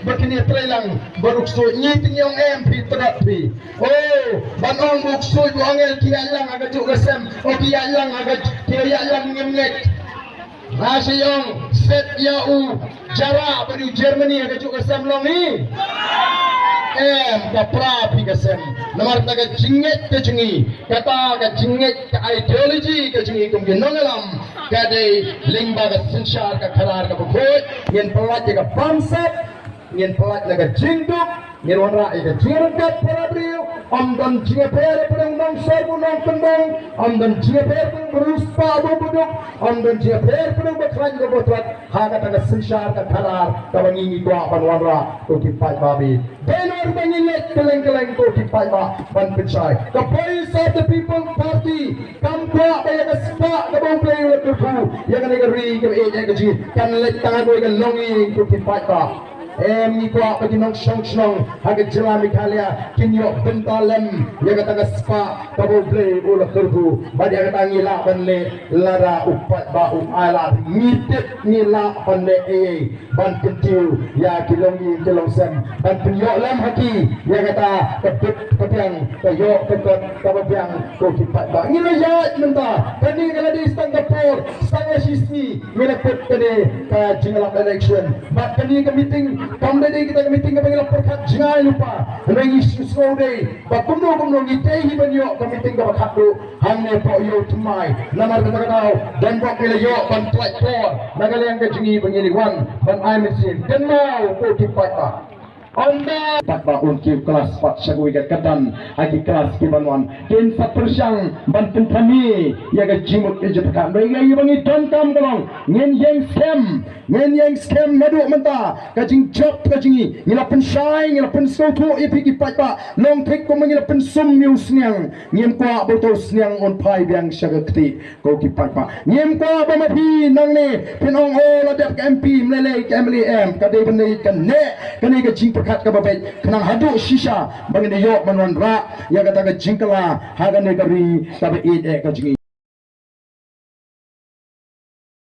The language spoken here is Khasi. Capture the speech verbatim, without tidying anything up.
Ba kine trei lang ba ruh ksuid ngi te ngi ong em phi tdap phi. Oh, ban ong ba u ksuid u angel ki ïaid lang ha ka juh ka sem. Oh, ki ïaid lang ha ka, ki ïaid lang ngim ngeit. Nga shu ong set ïa u Jara bad u Germany ha ka juh ka sem long hi. Em, ka pra phi ka sem. Namar kata ka jingngeit ka jong ngi, kata ka jingngeit ka ideology ka jong ngi kum ki nongïalam ka dei lyngba ka synshar ka khadar kaba khuid. Ngin pyllait ïa ka bamsap, ngin pyllait na ka jingduk, ngin wanrah ïa ka jingryngkat para briew. Ym don jingïapher ïa u nongshor bad u nongkyndong, ym don jingïapher ïa u riewspah bad u baduk, ym don jingïapher ïa u bakhlaiñ bad u batwad. Ha kata ka synshar ka khadar kaba ngi ngi kwah ban wanrah, ko ki paidbah. Dei na ruh ba ngi leit kylleng kylleng, ko ki paidbah, ban pynshai. Ka Voice of the People Party kam kwah ba ïa ka spah kaba U Blei u la kyrkhu ïa kane ka ri kaba ïeit ïa ka jong ngi kan leit tang ha kawei ka longïing, ko ki paidbah. Em, ngi kwah ba ki nongshong shnong ha ka jylla Meghalaya kin ïoh bynta lem ïa kata ka spah kaba U Blei u la kyrkhu. Bad ïa kata ngi lah ban leh lada u paidbah u ai lad. Ngi tip ngi lah ban leh ei ei ban kyntiew ïa ki longïing ki longsem, ban pynïoh lem ha ki ïa kata ka bit ka biang, ka ïoh ka kot kaba biang, ko ki paidbah. Ngi la ïaid mynta, kane ka la dei tang ka por, tang la shisngi ngi la put kane ka jingïalap election. Bad kane ka meeting kam dei dei kita ka meeting kaba ngi la pyrkhat jngai lypa. Hynrei ngi sngew dei ba kumno kumno ngi dei hi ban ïoh ka meeting kaba khatduh hangne hapoh Ïew Thymmai. Namar kata ka daw don bok ngi la ïoh ban pynlait por na ka liang ka jong ngi ba ngin ïa wan ban ai mynsiem. Kynmaw, ko ki paidbah, ynda paidbah un kiew klas pat sha kawei ka kyrdan ha ki klas kiban wan, kin sa pyrshang ban pynthame ïa ka jingmut ka jingpyrkhat. Hynrei ïa ba ngi donkam ka long ngin ïeng skhem, ngin ïeng skhem naduh mynta. Ka jingjop ka jong ngi, ngi la pynshai, ngi la pynsngewthuh ïa phi ki paidbah. Long thik kumba ngi la pynsum ïa u sniang, ngim kwah ba uta u sniang un phai biang sha ka ktieh, ko ki paidbah. Ngim kwah ba ma phi nangne phin ong, oh, la dep ka M P, ym lei lei ka M L A em. Ka dei ban leh kane, kane ka jingpyrkhat kaba beit khnang haduh shisha ba ngin ïoh ban wanrah ïa kata ka jingkylla ha kane ka ri kaba ïeit eh ka jong ngi.